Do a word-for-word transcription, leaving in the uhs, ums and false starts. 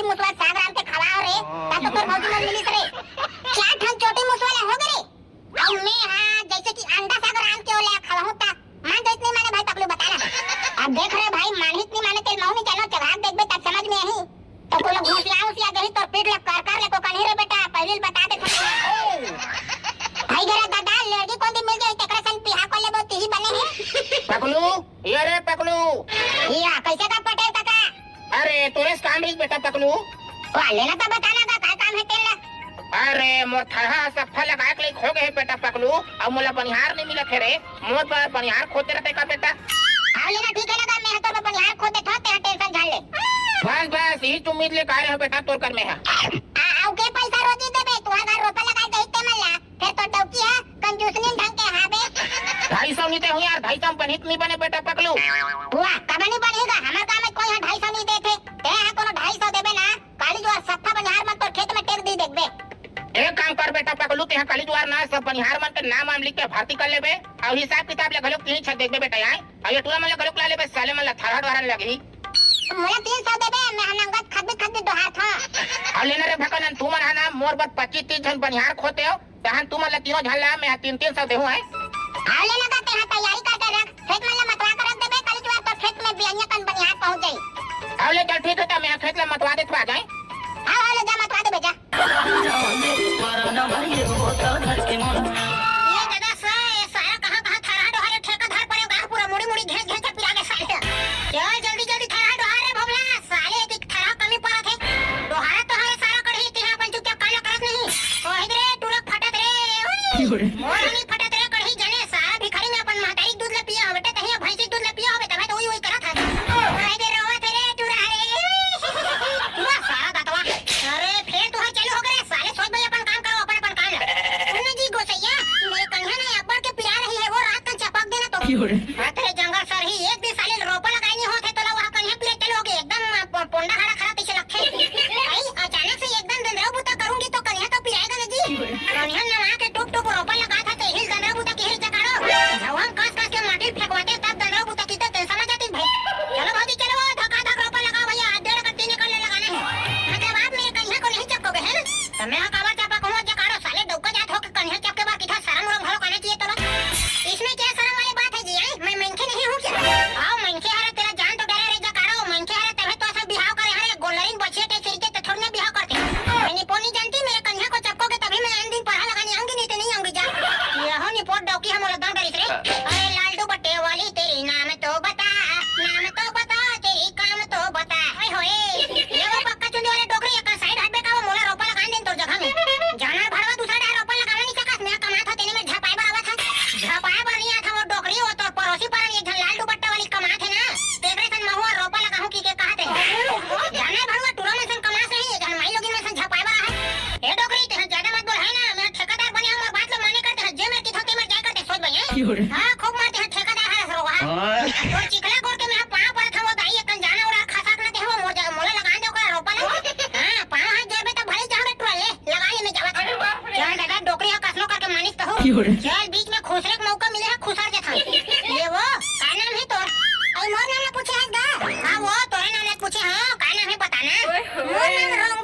मुसवा साग रांध के खवाओ रे, ता तो तोर भौजी मन मिलिस रे। चार ठन चोटी मुसवा ला हो गे रे। अउ मैं हा जैसे कि अंडा साग रांध के ओला खवाहूं ता मान जैत नहीं माने भाई पकलू बता ना। अब देख रे भाई, मानही त नहीं माने तेल महू नहीं जानो, चघाक देखबे तब समझ में आही। तो कोनो घुसिया उसिया गही तोर पीठ ले कर कर ले को कन्ही रे बेटा, पहली बता दे। भाई घरे दादा, लड़की कोन दिन मिल जाए, तेकरे संग बिहाव कर लेबो, तिही बने हे। पकलू, ये रे पकलू। या, कैसे का पटेल काका? अरे, तोरे से काम रहिस बेटा पकलू। वाह, लेना तो बताना का, का काम हे तेला? अरे, मोर थरहा सफ्फा लगाए के लइक हो गए हे बेटा पकलू, अउ मोला बनिहार नहीं मिलत हे रे। मोर बर बनिहार खोजते रहिथे का बेटा? हाव लेना ठीक हे ना, मैं तोर बर बनिहार खोज देथों, तेहा tension झन ले। बस, बस, इही उम्मीद ले आए रहेंव बेटा तोर कर में हा। आ, अउ के पैसा रोजी देबे, तुंहर घर रोपा लगाए देही ते मन ला, फेर तोर डौकी हा कंजूसनी ढंग के हाबे। ढाई सौ नहीं देहूं यार, ढाई सौ में बनही त नहीं बने बेटा पकलू। वाह, काबर नहीं बनही गा, हमर गांव में कोई हा ढाई सौ नहीं देथे, तेहा कोनो ढाई सौ देबे ना, काली जुवार सफ्फा बनिहार मन तोर खेत में टेक दी देखबे। एक काम कर बेटा पकलू, तेहा काली जुवार ना सब बनिहार मन के नाम वाम लिख के भर्ती कर लेबे, अउ हिसाब किताब ले घलोक तिही छक देखबे बेटा, आय। अउ ये टूरा मन ले घलोक ला लेबे, साले मन ला थरहा डोहरा लगही। मोला तीन सौ देबे, मैं हा नंगत खदबी खदबी डोहारथों। अउ लेना रे भकनन, तुमन हा ना मोर बर पच्चीस तीस झन बनिहार खोजते हो, तहन तुमन ला तीनों झन ला मैं हा तीन तीन सौ देहूं, आय। हाव लेना गा, तेहा तैयारी करके रख, खेत मन ला मतवा के रख देबे, काली जुवार तोर खेत में बिहनिया कन बनिहार पहुंच जाही। हाव ले चल ठीक हे, त मैं हा खेत ला मतवा देथों, आ जाए। हाव, हाव, ले जा, मतवा देबे, जा। ये दादा सा, ये सारा कहाँ, कहाँ थरहा डोहरे ठेका धर परे, गाँव पूरा मुड़ी, मुड़ी घेंच, घेंच के पिरा गे साले। चल, जल्दी, जल्दी थरहा डोहर रे भोभला, साले एक, एक थरहा कमी परत हे। डोहरा तो हरे सारा कड़ही, तेहा अपन चुपचाप कान ला करत नहीं। ओही रे, टुरक फटत रे, उई। मोर नहीं फटत रे कड़ही, जने सारा भिखारी में अपन महतारी दूध ला पिया होबे, तहिया भैंसी दूध ला पिया होबे, तभे तो उई उई करत हे। हाय रे रोवत हे रे टुरा रे। टुरा सारा दतवा। अरे फेर तुंहर चालू हो गे रे, साले सोच भाई अपन काम करो, अपन अपन काम ला। सुन जी गोसैया, मेरे कन्हा ने अब्बड़ के पिरा रही है, वो रात का चपक देना तो। हाय तेरे जंगल सर ही, एक दिन साले रोपा लगाए नहीं होते तो ला वहाँ कन्हा पिरा चालू हो गे, एकदम अ, प-, पोंडा हाड़ा खड़ा पीछे लगथे। भाई अचानक से एकदम दंदराव बूता करूंगी तो कन्हा तो पिराएगा ना जी। कन्हा नवा के टुक टुक रोपा लगा था, ते हिल दंदराव बूता की हिल जकाड़ो। जब हम कस कस के माटी फेंकवाते तब दंदराव बूता की तो tension आ जाती भाई। चलो भौजी चलो, धका धक रोपा लगाओ भैया, आज डेढ़ एकड़ तीन एकड़ ले लगाना है। मतलब आप मेरे कन्हा को नहीं चपकोगे है ना? तो मैं काबर चपकहूँ जकाड़ो, साले डौका जात हो के कन्हा चपके बर किथा शरम उरम घलो आना चाहिए तोला। इसमें क्या शर्म वाली बात है जी, हैं? मैं मनखे नहीं हूँ क्या? आओ मनखे हरे, तेरा जान तो डरे रे जकाड़ो, मनखे हरे तभे तो सब बिहाव करे हरे, गोल्लरिन बछिया के सिरके तो थोड़ी ना बिहाव करते। मैं निपोनी जानती, मेरे कन्हा को चपकोगे तभी मैं आन दिन पढ़ा लगाने आऊंगी, नहीं तो नहीं आऊंगी जा। यहो निपोट डौकी हम ओला दम डरिस रे। अरे लाल दुपट्टे वाली तेरी नाम तो बता, नाम तो बता, तेरी काम तो बता। हाय होए, ये वो पक्का चुंदी वाले डोकरी एक side हट बे का, वो मोला रोपा लगान देन तोर जगह में। जाना भरवा दूसरा डहर रोपा लगावा नहीं सकस, मैं कमात हो तेने में झपाए बर आवत है। झपाए बर नहीं आता वो डोकरी, वो तोर पड़ोसी पारा में एक झन लाल दुपट्टा वाली कमात है ना, तेकरे सन महुआ रोपा लगाहूं की के कहत है। जाना भरवा टूरा मन सन कमास नहीं, एक झन माई लोगिन मन सन झपाए बर आहे। ए डोकरी, तेहा ज्यादा मत बोल, है ना? मैं ठेकेदार बने हूँ, मोर बात ला माने करते हैं, जे मेर किथो ते मेर जाए करते, सोच भाई, हैं? हाँ, खूब मारते हैं, ठेकेदार है सरो, हाँ। तोर चिखला गोड़ के मैं पाँव परत हूँ, वो दाई एकन जाना उड़ा खसाक ना दे, वो मोर जगह मोला लगान दे, ओकरा रोपा ना। हाँ, पाँव हाथ जोड़बे तो भले जाओ रे टुरा, ले, लगा ले, मैं जावत हूँ। चल दादा, डोकरी हा कसनो करके मानिस तो हो। चल, बीच में खुसरे के मौका मिले है, खुसर जथन। ये वो, का नाम है तोर? अरे मोर नाम ला पूछे है गा? हाँ, वो तोरे नाम ला पूछे, हाँ, का नाम है बताना? मोर नाम